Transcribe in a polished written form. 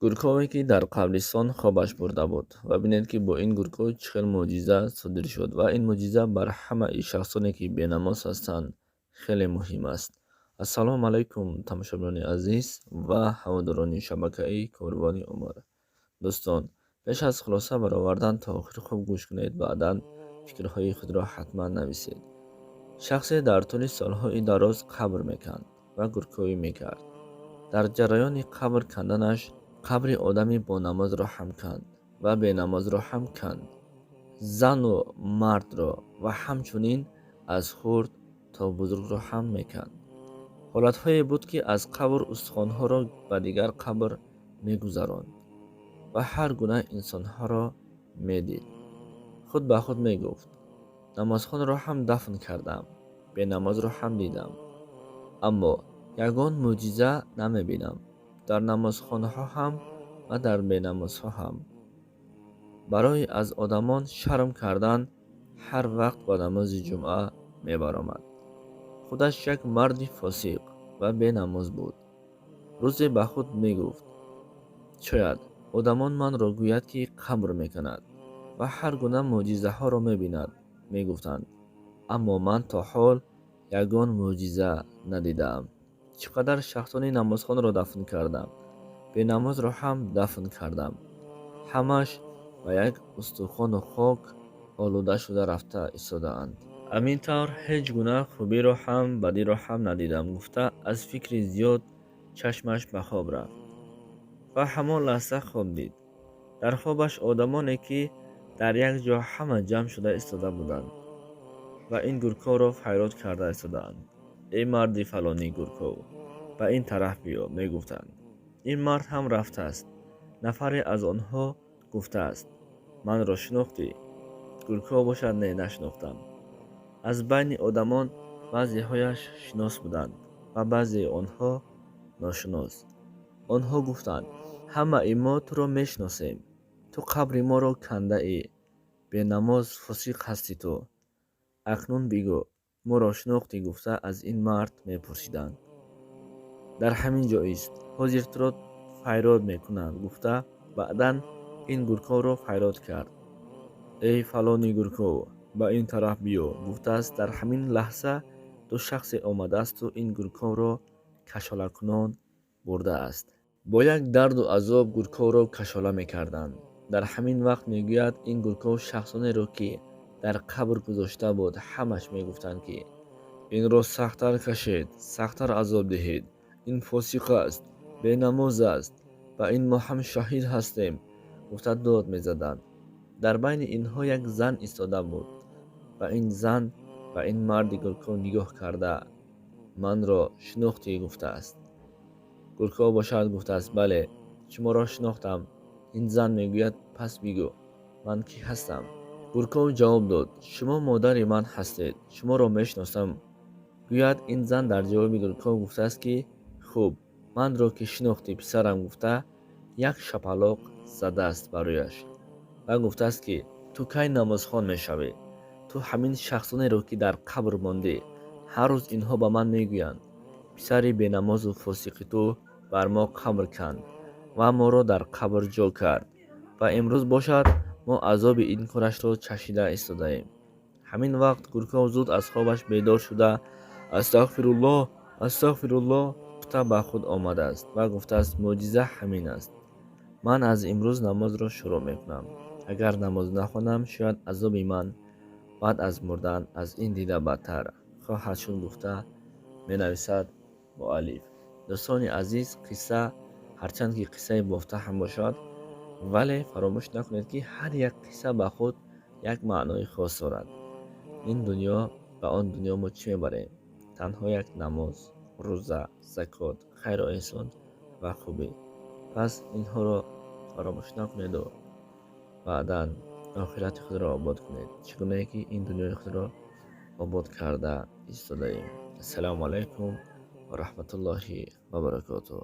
Гуркове, ки дар қабристон хобаш бурда буд. Ва бинед, ки бо ин гурков чӣ хел мӯъҷиза содир шуд. Ва ин мӯъҷиза бар ҳамаи шахсоне, ки бенамоз ҳастанд, хеле муҳим аст. Ассалому алайкум, тамошобинони азиз ва ҳаводорони шабакаи Корвони Умр. Дӯстон, пеш аз хулоса баровардан то охир хуб гӯш кунед, баъдан фикрҳои худро ҳатман нависед. Шахсе дар тӯли солҳои дароз қабр меканд ва гурковӣ мекард. Дар ҷараёни қабр канданаш қабри одами бонамозро ҳам канд ва бенамозро ҳам канд, зану мардро ва ҳамчунин аз хурд то бузургро ҳам меканд. Ҳолатҳое буд, ки аз қабр устухонҳоро ба дигар қабр мегузаронд ва ҳар гуна инсонҳоро медид. Худ ба худ мегуфт: «Намозхонро ҳам дафн кардам, бенамозро ҳам дидам, аммо ягон мӯъҷиза намебинам дар намозхонҳо ҳам ва дар бенамозҳо ҳам». Барои аз одамон шарм кардан ҳар вақт ба намози ҷумъа мебаромад. Худаш як марди фосиқ ва бенамоз буд. Рӯзе ба худ мегуфт: «Шояд одамон манро гӯяд, ки қабр меканад ва ҳар гуна мӯъҷизаҳоро мебинад, мегуфтанд, аммо ман то ҳол ягон мӯъҷиза надидаам. Чӣ қадар шахсони намозхонро дафн кардам, бенамозро ҳам дафн кардам, ҳамаш ба як устухону хок олуда шуда рафта истодаанд. Ҳамин тавр ҳеҷ гуна хубиро ҳам, бадиро ҳам надидам», гуфта, аз фикри зиёд чашмаш ба хоб рафт ва ҳамон лаҳза хоб дид. Дар хобаш одамоне, ки дар як ҷо ҳама ҷамъ шуда истода буданд ва ин гурковро фарёд карда истодаанд. «Эй марди фалонӣ гурков, ба ин тараф биё», мегуфтанд. Ин мард ҳам рафтааст. Нафаре аз онҳо гуфтааст: «Манро шинохтӣ?» Гурков бошад: «Не, нашинохтам». Аз байни одамон баъзеҳояш шинос буданд ва баъзеи онҳо ношинос. Онҳо гуфтанд: «Ҳамаи мо туро мешиносем, ту қабри моро кандаӣ, бенамоз, фосиқ ҳастӣ ту. Акнун бигӯ, моро шинохтӣ?» гуфта, аз ин мард мепурсиданд. «Дар ҳамин ҷо ист, ҳозир туро фарёд мекунанд», гуфта, баъдан ин гурковро фарёд кард. «Эй фалони гурков, ба ин тараф биё», гуфтааст. Дар ҳамин лаҳза ду шахсе омадаасту ин гурковро кашолакунон бурдааст. Бо як дарду азоб гурковро кашола мекарданд. Дар ҳамин вақт, мегӯяд ин гурков, шахсонеро, ки дар қабр гузошта буд, ҳамаш мегуфтанд, ки инро сахттар кашед, сахттар азоб диҳед, ин фосиқ аст, бенамоз аст, ба ин мо ҳам шоҳид ҳастем, гуфта дод мезаданд. Дар байни инҳо як зан истода буд ва ин зан ба ин марди гурков нигоҳ карда, «Манро шинохтӣ?» гуфтааст. Гурков бошад гуфтааст: «Бале, шуморо шинохтам». Ин зан мегӯяд: «Пас бигӯ, ман кӣ ҳастам?» Гурков ҷавоб дод: «Шумо модари ман ҳастед, шуморо мешиносам». Гӯяд, ин зан дар ҷавоби гурков гуфтааст, ки «Хуб, манро ки шинохтӣ, писарам», гуфта, як шапалоқ задааст барояш ва гуфтааст, ки «Ту кай намозхон мешавӣ? Ту ҳамин шахсонеро, ки дар қабр мондӣ, ҳар рӯз инҳо ба ман мегӯянд: писари бенамозу фосиқи ту бар мо қабр канд ва моро дар қабр ҷо кард ва имрӯз бошад, мо азоби ин корашро чашида истодаем». Ҳамин вақт гурков зуд аз хобаш бедор шуда, «Астағфируллоҳ, астағфируллоҳ», гуфта, ба худ омадааст ва гуфтааст: «Мӯъҷиза ҳамин аст. Ман аз имрӯз намозро шурӯъ мекунам. Агар намоз нахонам, шояд азоби ман баъд аз мурдан аз ин дида бадтар хоҳад шуд», гуфта менависад муаллиф. Дӯстони азиз, қисса ҳарчанд ки қиссаи бофта ҳам бошад, вале фаромӯш накунед, ки ҳар як қисса ба худ як маънои хос дорад. Ин дунё ба он дунё мо чӣ мебарем? Танҳо як намоз, рӯза, закот, хайру эҳсон ва хубӣ. Пас инҳоро фаромӯш накунеду баъдан охирати худро обод кунед, чӣ гунае ки ин дунёи худро обод карда истодаем. Ассалому алайкум ва раҳматуллоҳи ва баракотуҳ.